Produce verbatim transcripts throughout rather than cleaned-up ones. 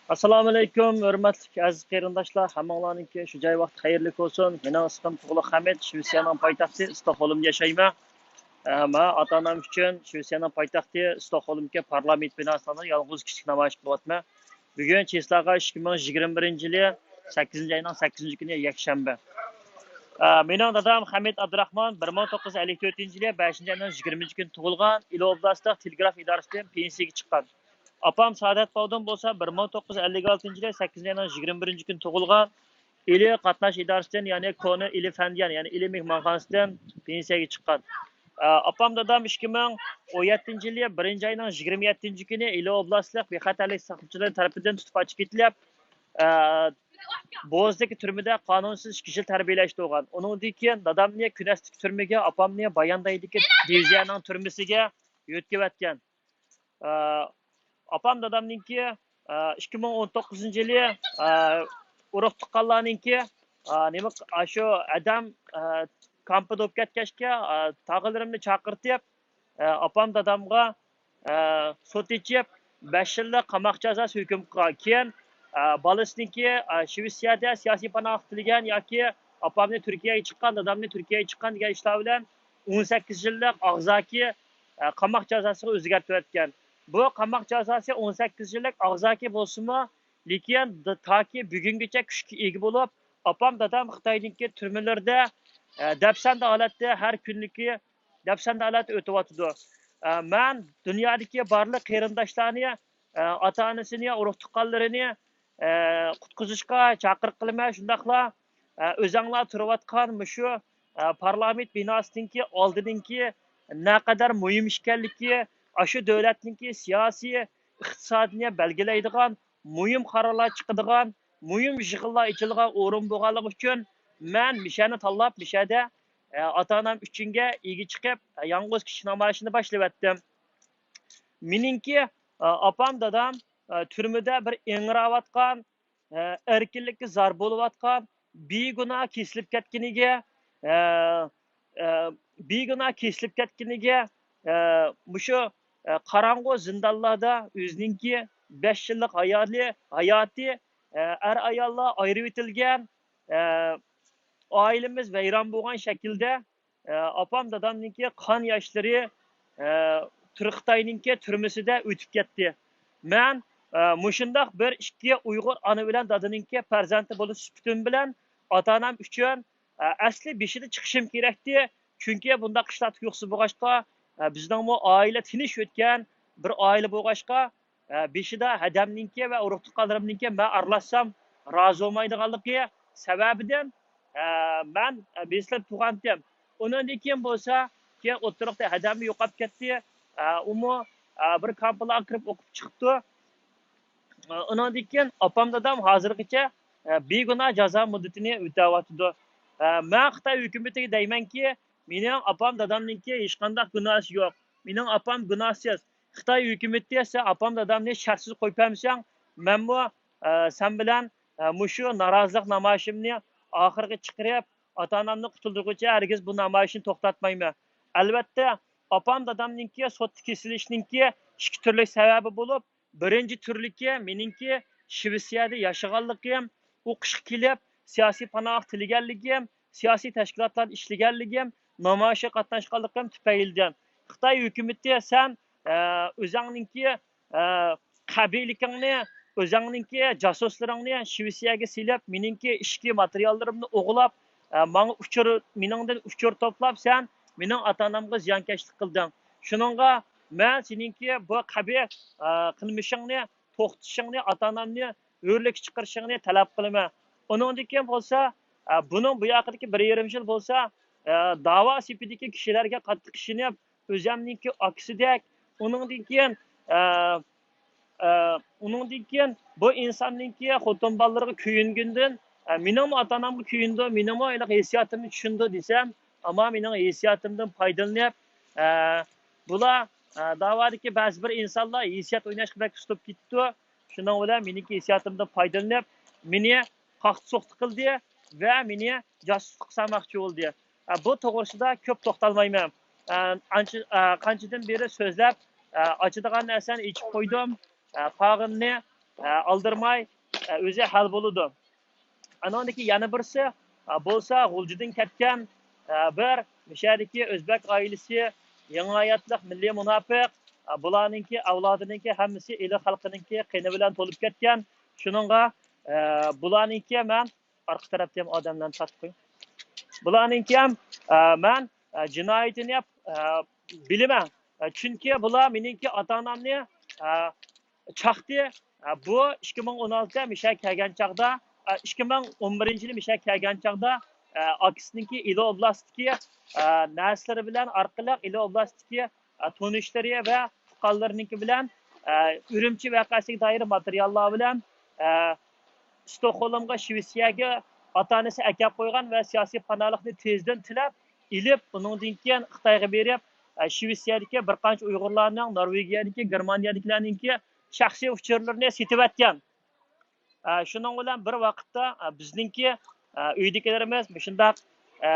ئەسسالامۇئەلەيكۇم، ھۆرمەتلىك ئەزىز قېرىنداشلار، ھەممىڭلارنىڭكى شۇ جاي ۋاقتى خەيرلىك بولسۇن. مېنىڭ ئىسمىم تۇغلۇق ھەمىت، شىۋېتسىيەنىڭ پايتەختى ستوكھولمدا ياشايمەن. ئە، مەن ئاتا-ئانام ئۈچۈن شىۋېتسىيەنىڭ پايتەختى ستوكھولمدىكى پارلامېنت بىناسىدا يالغۇز كىچىك نامايىش قىلىۋاتىمەن. بۈگۈن چىسلاغا ئىككى مىڭ يىگىرمە بىرىنچى يىلى سەككىزىنچى ئاينىڭ سەككىزىنچى كۈنى يەكشەنبە. ئە، مېنىڭ دادام خەمىت ئابدۇراخمان بىر مىڭ توققۇز يۈز ئەللىك تۆتىنچى يىلى بەشىنچى ئاينىڭ يىگىرمىنچى كۈنى تۇغۇلغان، ئىلى ئوبلاستلىق تېلېگراف ئىدارىسىدىن پېنسىيەگە چىققان. ئاپام سائادەت باۋدۇن بولسا بىر مىڭ توققۇز يۈز ئەللىك ئالتىنچى يىلى سەككىزىنچى ئاينىڭ يىگىرمە بىرىنچى كۈنى تۇغۇلغان، ئىلى قاتناش ئىدارىسىدىن، يەنى كونا ئىلى فەندىيان، يەنى ئىلى مېھمانخانىسىدىن پېنسىيەگە چىققان. ئاپام دادام ئىككى مىڭ ئون يەتتىنچى يىلى بىرىنچى ئاينىڭ يىگىرمە يەتتىنچى كۈنى ئىلى ئوبلاستلىق بىخەتەرلىك ساقچىلىرى تەرىپىدىن تۇتۇپ ئاچىقىپ كېتىلىپ، بوزدىكى تۈرمىدە قانۇنسىز ئىككى يىل تەربىيەلەشتۈرگەن. ئۇنىڭدىن كېيىن دادامنى كۈنەستىكى تۈرمىگە، ئاپامنى باياندايدىكى دىۋىزىيەنىڭ تۈرمىسىگە يۆتكىۋەتكەن. ئاپام دادامنىڭكى ئىككى مىڭ ئون توققۇزىنچى يىلى ئۇرۇق تۇغقانلارنىڭكى نېمە، شۇ ئادەم كامپىدا بولۇپ كەتكەچكە، تاغىلىرىمنى چاقىرتىپ، ئاپام دادامغا سوت ئېچىپ، بەش يىللىق قاماق جازاسى ھۆكۈم قىلغان. كېيىن بالىسىنىڭكى شىۋېتسىيەدە سىياسىي پاناھلىق تىلىگەن ياكى ئاپامنى تۈركىيەگە چىققان، دادامنى تۈركىيەگە چىققان دېگەن ئىشلار بىلەن ئون سەككىز يىللىق ئاغزاكى قاماق جازاسىغا ئۆزگەرتىۋەتكەن. بۇ قاماق جازاسى ئون سەككىز يىللىق ئاغزاكى بولسىمۇ، لېكىن د-، تاكى بۈگۈنگىچە كۈچكە ئىگە بولۇپ، ئاپام دادام خىتاينىڭكى تۈرمىلىرىدە دەپسەندە ھالەتتە، ھەر كۈنلۈكى دەپسەندە ھالەتتە ئۆتۈۋاتىدۇ. مەن دۇنيادىكى بارلىق قېرىنداشلارنى، ئاتا-ئانىسىنى، ئۇرۇق-تۇغقانلىرىنى قۇتقۇزۇشقا چاقىرىق قىلىمەن. شۇنداقلا ئۆزەڭلار تۇرۇۋاتقان مۇشۇ پارلامېنت بىناسىنىڭكى ئالدىنىڭكى نەقەدەر مۇھىم ئىكەنلىكى، ئاشۇ دۆلەتنىڭكى سىياسىي ئىقتىسادىنى بەلگىلەيدىغان مۇھىم قارارلار چىقىدىغان، مۇھىم يىغىنلار ئېچىلىدىغان ئورۇن بولغانلىقى ئۈچۈن، مەن مىشەنى تاللاپ، مىشەدە ئاتا-ئانام ئۈچۈنگە ئىگە چىقىپ، يالغۇز كىچىك نامايىشىنى باشلىۋەتتىم. مېنىڭكى ئاپام، دادام تۈرمىدە بىر ئىڭراۋاتقان، ئەركىنلىككە زار بولۇۋاتقان، بىگۇناھ كېسىلىپ كەتكىنىگە، بىگۇناھ كېسىلىپ كەتكىنىگە، مۇشۇ قاراڭغۇ زىندانلاردا ئۆزىنىڭكى بەش يىللىق ھايالى، ھاياتى، ئەر-ئاياللار ئايرىۋېتىلگەن، ئائىلىمىز ۋەيران بولغان شەكىلدە، ئاپام دادامنىڭكى قان ياشلىرى تۈرك خىتاينىڭكى تۈرمىسىدە ئۆتۈپ كەتتى. مەن مۇشۇنداق بىر ئىككى ئۇيغۇر ئانا بىلەن دادىنىڭكى پەرزەنتى بولۇش سۈپىتىم بىلەن ئاتا-ئانام ئۈچۈن ئەسلى بېشىدا چىقىشىم كېرەكتى. چۈنكى بۇنداق ئىشلار تۇيۇقسىز بولغاچقا، بىزنىڭمۇ ئائىلە تىنچ ئۆتكەن بىر ئائىلە بولغاچقا، بېشىدا ھەدەمنىڭكى ۋە ئۇرۇق-تۇغقانلىرىمنىڭكى مەن ئارىلاشسام رازى بولمايدىغانلىقى سەۋەبىدىن، مەن بېسىلىپ تۇرغانتىم. ئۇنىڭدىن كېيىن بولسا، كېيىن ئوتتۇرىلىقتا ھەدەممۇ يوقاپ كەتتى. ئۇمۇ بىر كامپىلارغا كىرىپ ئوقۇپ چىقىپتۇ. ئۇنىڭدىن كېيىن ئاپام دادام ھازىرغىچە بىگۇناھ جازا مۇددىتىنى ئۆتەۋاتىدۇ. مەن خىتاي ھۆكۈمىتىگە دەيمەنكى، مېنىڭ ئاپام دادامنىڭكى ھېچقانداق گۇناھى يوق. مېنىڭ ئاپام گۇناھسىز. خىتاي ھۆكۈمىتى سەن ئاپام دادامنى شەرتسىز قويۇپ بەرمىسەڭ، مەنمۇ سەن بىلەن مۇشۇ نارازىلىق نامايىشىمنى ئاخىرغا چىقىرىپ، ئاتا-ئانامنى قۇتۇلدۇرغۇچە ھەرگىز بۇ نامايىشنى توختاتمايمەن. ئەلۋەتتە، ئاپام دادامنىڭكى سوتتا كېسىلىشنىڭكى ئىككى تۈرلۈك سەۋەبى بولۇپ، بىرىنچى تۈرلۈكى مېنىڭكى شىۋېتسىيەدە ياشىغانلىقىم، ئوقۇشقا كېلىپ سىياسىي پاناھلىق تىلىگەنلىكىم، سىياسىي تەشكىلاتلاردا ئىشلىگەنلىكىم، نامايىشقا قاتناشقانلىقىم تۈپەيلىدىن. خىتاي ھۆكۈمىتى سەن، ئە، ئۆزەڭنىڭكى، ئە، قەبىلىكىڭنى، ئۆزەڭنىڭكى جاسۇسلىرىڭنى شىۋېتسىيەگە سېلىپ، مېنىڭكى ئىچكى ماتېرىياللىرىمنى ئوغرىلاپ، ئە، ماڭا ئۇچۇر، مېنىڭدىن ئۇچۇر توپلاپ، سەن مېنىڭ ئاتا-ئانامغا زىيانكەشلىك قىلدىڭ. شۇنىڭغا مەن سېنىڭكى بۇ قەبىھ، ئە، قىلمىشىڭنى توختىتىشىڭنى، ئاتا-ئانامنى ھۆرلۈككە چىقىرىشىڭنى تەلەپ قىلىمەن. ئۇنىڭدىن كېيىن بولسا، ئە، بۇنىڭ بۇ ياقىدىكى بىر يېرىم يىل بولسا، ئە، داۋا سېپىدىكى كىشىلەرگە قاتتىق ئىشىنىپ، ئۆزەمنىڭكى ئاكىسىدەك، ئۇنىڭدىن كېيىن، ئە، ئە، ئۇنىڭدىن كېيىن بۇ ئىنساننىڭكى خوتۇن بالىلىرىغا كۆيۈنگىنىدىن، ئە، مېنىڭمۇ ئاتا-ئانامغا كۆيۈندى، مېنىڭمۇ ھېلىقى ھېسسىياتىمنى چۈشىندى دېسەم، ئەمما مېنىڭ ھېسسىياتىمدىن پايدىلىنىپ، ئە، بۇلار، ئە، داۋادىكى بەزى بىر ئىنسانلار ھېسسىيات ئويناشقا بەك ئۇستاپ كېتىپتۇ. شۇنىڭ بىلەن مېنىڭكى ھېسسىياتىمدىن پايدىلىنىپ، مېنى قاقتى-سوقتى قىلدى ۋە مېنى جاسۇسلۇق قىلسا ماقچى بولدى. ئە، بۇ توغرىسىدا كۆپ توختالمايمەن. ئە، ئانچە، ئە، قانچىدىن بېرى سۆزلەپ، ئە، ئاچىدىغان نەرسەمنى ئېچىپ قويدۇم. ئە، قالغىنىنى ئالدىرىماي، ئۆزى ھەل بولىدۇ. ئانىڭدىكى يەنە بىرسى، ئە، بولسا غۇلجىدىن كەتكەن، ئە، بىر مۇشەدىكى ئۆزبەك ئائىلىسى، يېڭى ھاياتلىق مىللىي مۇناپىق، ئە، بۇلارنىڭكى ئەۋلادىنىڭكى ھەممىسى ئىلى خەلقىنىڭكى قېنى بىلەن تولۇپ كەتكەن. شۇنىڭغا، ئە، بۇلارنىڭكى مەن ئارقا تەرەپتە ھەم ئادەملەرنى تارتقىن. بۇلارنىڭكى ھەم، ئە، مەن، ئە، جىنايىتىنى، ئە، بىلىمەن. ئە، چۈنكى بۇلار مېنىڭكى ئاتا-ئانامنى، ئە، چاقتى. ئە، بۇ ئىككى مىڭ ئون ئالتە مىشە كەلگەن چاغدا، ئە، ئىككى مىڭ ئون بىرىنچى يىلى مىشە كەلگەن چاغدا، ئە، ئاكىسىنىڭكى ئىلى ئوبلاستتىكى، ئە، نەرسىلىرى بىلەن ئارقىلىق ئىلى ئوبلاستتىكى، ئە، تونۇشلىرى ۋە تۇغقانلىرىنىڭكى بىلەن، ئە، ئۈرۈمچى ۋەقەسىگە دائىر ماتېرىياللار بىلەن، ئە، ستوكھولمغا، شىۋېتسىيەگە ئاتا-ئانىسى ئەكەپ قويغان ۋە سىياسىي پاناھلىقنى تېزدىن تىلەپ ئېلىپ، ئۇنىڭدىن كېيىن خىتايغا بېرىپ، ئە، شىۋېتسىيەدىكى بىر قانچە ئۇيغۇرلارنىڭ، نورۋېگىيەدىكى، گېرمانىيەدىكىلەرنىڭكى شەخسىي ئۇچۇرلىرىنى سېتىۋەتكەن. ئە، شۇنىڭ بىلەن بىر ۋاقىتتا، ئە، بىزنىڭكى، ئە، ئۆيدىكىلىرىمىز مۇشۇنداق، ئە،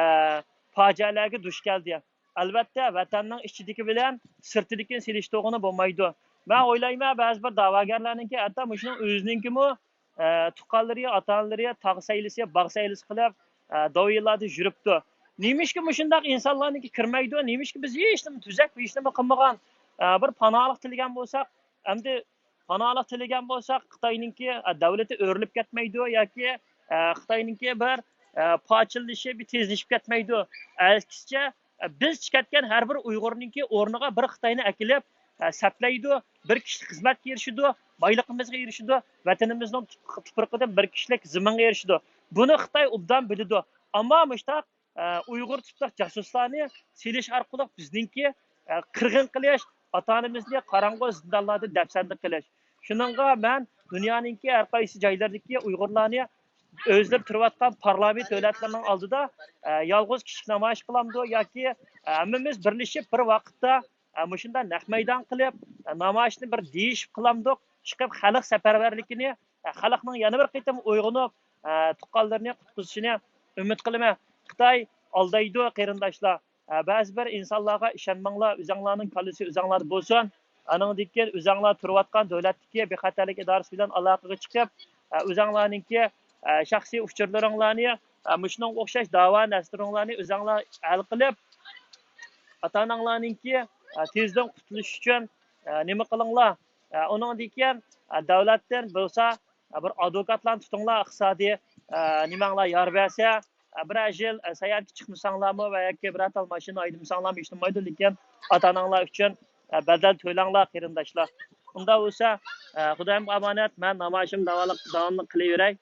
پاجىئەلەرگە دۇچ كەلدى. ئەلۋەتتە، ۋەتەننىڭ ئىچىدىكى بىلەن سىرتىدىكىنى سېلىشتۇرغىلى بولمايدۇ. مەن ئويلايمەن، بەزى بىر دەۋاگەرلەرنىڭكى ھەتتا مۇشۇنىڭ ئۆزىنىڭكىمۇ، ئە، تۇغقانلىرى، ئاتا-ئانىلىرى تاغ سەيلىسى، باغ سەيلىسى قىلىپ، ئە، داۋىيلاردا يۈرۈپتۇ. نېمىشقا مۇشۇنداق ئىنسانلارنىڭكى كىرمەيدۇ؟ نېمىشقا بىز ھېچنېمە تۈزەپ، ھېچنېمە قىلمىغان، ئە، بىر پاناھلىق تىلىگەن بولساق، ئەمدى پاناھلىق تىلىگەن بولساق، خىتاينىڭكى، ئە، دەۋلىتى ئۆرۈلۈپ كەتمەيدۇ ياكى، ئە، خىتاينىڭكى بىر، ئە، پارچىلىنىشى، بىر تېزلىشىپ كەتمەيدۇ. ئەكسىچە، ئە، بىز چىقارتقان ھەر بىر ئۇيغۇرنىڭكى ئورنىغا بىر خىتاينى ئەكېلىپ، ئە، سەپلەيدۇ، بىر كىشىلىك خىزمەتكە ئېرىشىدۇ، بايلىقىمىزغا ئېرىشىدۇ، ۋەتىنىمىزنىڭ تۇپرىقىدىن بىر كىشىلىك زېمىنغا ئېرىشىدۇ. بۇنى خىتاي ئوبدان بىلىدۇ. ئەمما مۇشتاق ئە، ئۇيغۇر تىپلىق جاسۇسلارنى سېلىش ئارقىلىق بىزنىڭكى، ئە، قىرغىن قىلىش، ئاتا-ئانىمىزنى قاراڭغۇ زىندانلاردا دەپسەندە قىلىش. شۇنىڭغا مەن دۇنيانىڭكى ھەر قايسى جايلىرىدىكى ئۇيغۇرلارنى ئۆزلىرى تۇرۇۋاتقان پارلامېنت دۆلەتلىرىنىڭ ئالدىدا، ئە، يالغۇز كىچىك نامايىش قىلامدۇ ياكى، ئە، ھەممىمىز بىرلىشىپ بىر ۋاقىتتا، ئە، مۇشۇنداق نەق مەيدان قىلىپ، ئە، نامايىشنى بىر دېيىشىپ قىلامدۇق، چىقىپ خەلق سەپەرۋەرلىكىنى، ئە، خەلقنىڭ يەنە بىر قېتىم ئويغىنىپ، ئە، تۇغقانلىرىنى قۇتقۇزۇشىنى ئۈمىد قىلىمەن. خىتاي ئالدايدۇ، قېرىنداشلار. ئە، بەزى بىر ئىنسانلارغا ئىشەنمەڭلار، ئۆزەڭلارنىڭ كاللىسى ئۆزەڭلاردا بولسۇن. ئانىڭدىن كېيىن ئۆزەڭلار تۇرۇۋاتقان دۆلەتتىكى بىخەتەرلىك ئىدارىسى بىلەن ئالاقىگە چىقىپ، ئە، ئۆزەڭلارنىڭكى، ئە، شەخسىي ئۇچۇرلىرىڭلارنى، ئە، مۇشۇنىڭغا ئوخشاش داۋا نەرسىلىرىڭلارنى ئۆزەڭلار ھەل قىلىپ، ئاتا-ئاناڭلارنىڭكى، ئە، تېزدىن قۇتۇلۇشى ئۈچۈن، ئە، نېمە قىلىڭلار. ئە، ئۇنىڭدىن كېيىن، ئە، دۆلەتتىن بولسا، ئە، بىر ئادۋوكاتلارنى تۇتۇڭلار، ئىقتىسادىي، ئە، نېمەڭلار يار بەرسە، ئە، بىرەر يىل، ئە، ساياھەتكە چىقمىساڭلارمۇ ۋە ياكى بىر تال ماشىنا ھەيدىمىسەڭلارمۇ ھېچ بولمايدۇ، لېكىن ئاتا-ئاناڭلار ئۈچۈن، ئە، بەدەل تۆلەڭلار، قېرىنداشلار. ئۇنداق بولسا، ئە، خۇدايىمغا ئامانەت، مەن نامايىشىمنى داۋالىق-، داۋاملىق قىلىۋېرەي.